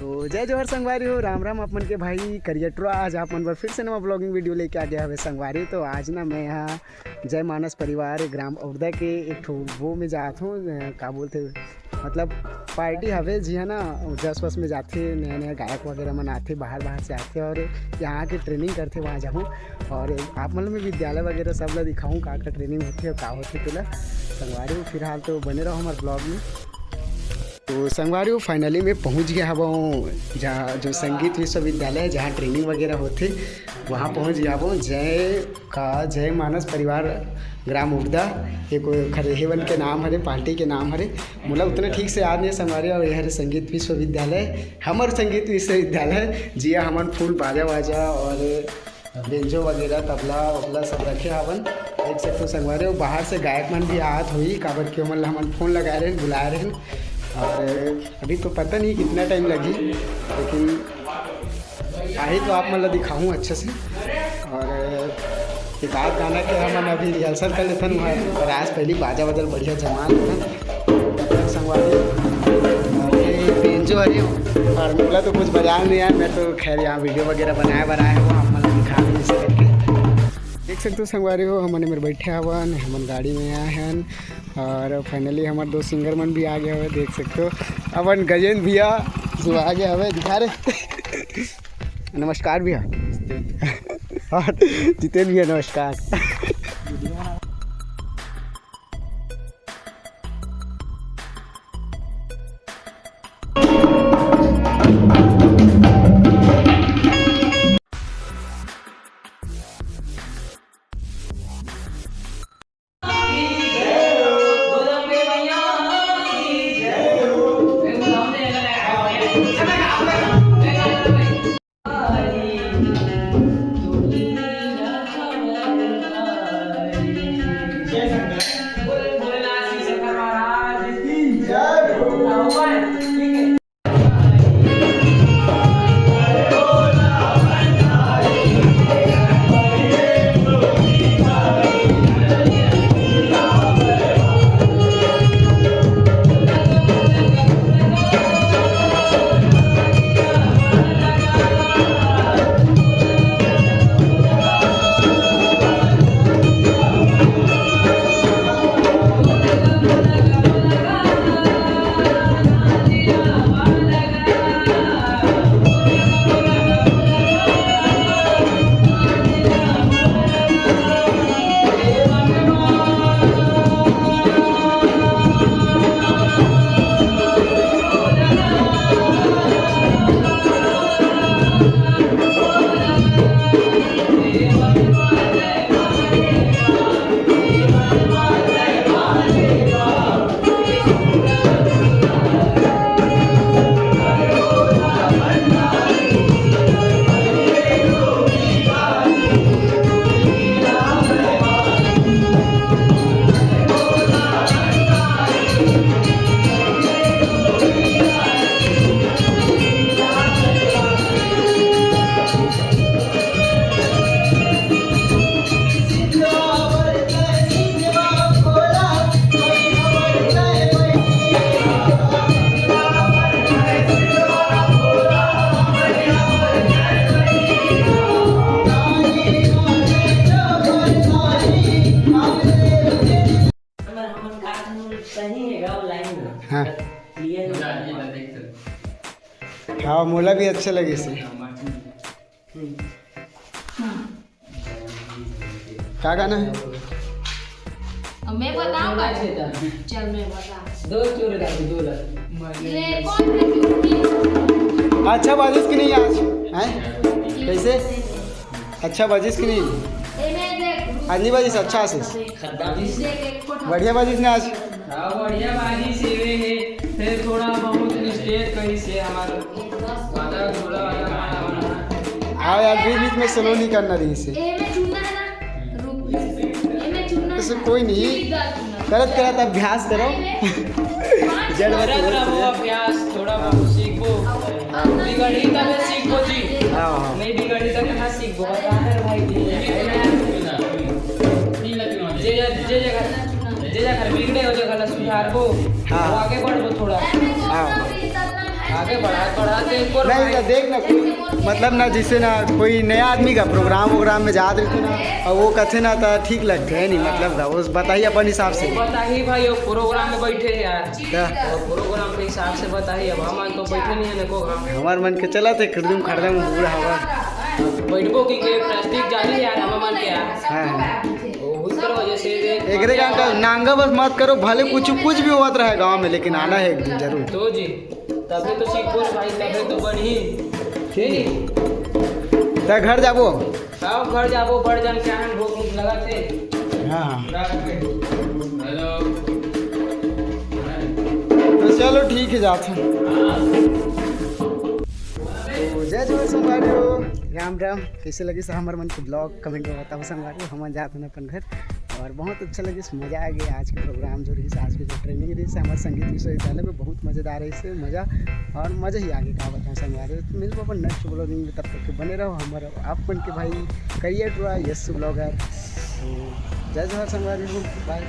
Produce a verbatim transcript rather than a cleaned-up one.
तो जय जोहार संगवारी हो, राम राम आप मन के भाई करिया टुरा। आज आप मन बर फिर से नवा vlogging video लेके आ गया हवे संगवारी। तो आज ना मैं यहाँ जय मानस परिवार ग्राम औरदा के एक ठो वो में जात हूँ, अ, का बोलते, मतलब party हवे जी, है ना, जस वस में जाथे, नया नया गायक वगैरह मन आथे, बाहर बाहर से आथे और यहाँ के training करथे, वहाँ जाहूँ। और आप मन ल मैं विद्यालय वगैरह सब ला दिखाहूँ, का का training होथे और का होथे तेला। संगवारी हो, फिलहाल तो बने रहो हमारे vlog में। तो संगवारी हो, finally मैं पहुँच गया हवँ जहाँ, जो संगीत विश्वविद्यालय है, जहाँ training वगैरह होथे, वहाँ पहुँच गया हवँ। जय का जय मानस परिवार ग्राम उर्दा, ये कोई खरे हेवन के नाम हरे, party के नाम हरे, मोला उतना ठीक से याद नहीं संगवारी। और ये हरे संगीत विश्वविद्यालय, हमर संगीत विश्वविद्यालय जिया, हमन full बाजा वाजा और बेंजो वगैरह, तबला वबला सब रखे हवन। देख सकते हो संगवारी हो, बाहर से गायक मन भी आत होही, काबर कि ओमन ला हमन phone लगाए रहेन, बुलाए रहेन। और अभी तो पता नहीं कितना time लगही, लेकिन आही तो आप मन ला दिखाहूँ अच्छा से। और एक आध गाना के हमन अभी rehearsal कर लेथन, वहाँ पर आज पहली बाजा वाजा बढ़िया जमा लेथन। तब तक संगवारी, अरे बेंजो, अरे और मोला तो कुछ बजाए नहीं यार, मैं तो खैर यहाँ video वगैरह बनाए बनाए हूँ, आप मन ला दिखा भी नहीं सकते। देख सकते हो संगवारी हो, हमन एमेर बैठे हवन, हमन गाड़ी में आए हन और finally हमर दो singer मन भी आ गए हवे। देख सकते हो अपन गजेंद्र भैया जो आ गए हवे, दिखा रे। नमस्कार भैया। और जितेंद्र भैया नमस्कार। हमर, हमर का कहूँ, सही हे गा, वो line में। हाँ। Clear हे। हाँ, मोला भी अच्छा लगे से। हम्म। का गाना है? अब मैं बताऊँ का? चल, मैं बता। दो चोर गा दो, दो ला। ये कौन है चोर? अच्छा बाजिस कि नहीं आज? हैं? कैसे? अच्छा बाजिस कि नहीं? आज नहीं बाजिस, अच्छा आशीष। बढ़िया बाजिस ना आज? हाँ, बढ़िया बाजिस हे। फिर थोड़ा बहुत mistake करी से हमारा वादा, थोड़ा वादा, वादा, वादा। हाँ यार, बीच बीच में slow नहीं करना रही से। ऐसे कोई नहीं। करत करत अभ्यास करो। जड़ मत करत रहो। अभ्यास, थोड़ा बहुत सीखो। हाँ। बिगड़ी तबे सीखो जी। हाँ, हाँ। नहीं बिगड़ी तो कहाँ सीखो? बता दे भाई। जे, जे जगह, जे जगह बिगड़े हो, जगह ला सुधारबो। हाँ। वो आगे बढ़बो थोड़ा। हाँ। आगे बढ़ा बढ़ा दे एक बार। नहीं, या देख ना, कोई मतलब ना, जैसे ना कोई नया आदमी का प्रोग्राम वोग्राम में जात रहिथे ना, अउ वो कथे ना, तो ठीक लगथे, है नहीं? मतलब का वो बताही अपन हिसाब से। बताही भाई, वो प्रोग्राम में बैठे हैं यार। क्या? वो प्रोग्राम के हिसाब से बताही। अब हमन तो बैठे नहीं है ना को हम। हमार मन के चलत हे, किरदम खड़दम बूढ़ा हवा। बैठबो की के प्लास्टिक जाली यार, हमर मन के यार। हाँ, हाँ। वो हुई करो जैसे दे। एकरे का अंकल नांगा बस मत करो, भले कुछ, कुछ भी होत रहे गाँव में, लेकिन आना है एक दिन जरूर। तो जी, तभी तो सीखबो रे भाई, तभी तो बढ़ही। ठीक। त घर जाबो? अब घर जाबो, बड़ जन के आनंद भोग लगत हे। हाँ, हाँ। हेलो। तो चलो ठीक है, जात हन। तो जय जोहार संगवारी हो, राम राम। कैसे लगिस हमर मन के ब्लॉग, कमेंट में बताओ संगवारी हो। हमन जात हन अपन घर अउ बहुत अच्छा लगिस, मजा आ गया आज के प्रोग्राम जो रहिस, आज के जो ट्रेनिंग रहिस हमर संगीत विश्वविद्यालय में, बहुत मजेदार रहिस मजा अउ मजा ही आगे का बताओ संगवारी हो। तो मिलबो अपन नेक्स्ट ब्लॉगिंग में, तब तक के बने रहो हमर आप मन के भाई करियर टुरा यस ब्लॉगर। तो जय जोहार संगवारी हो, बाय।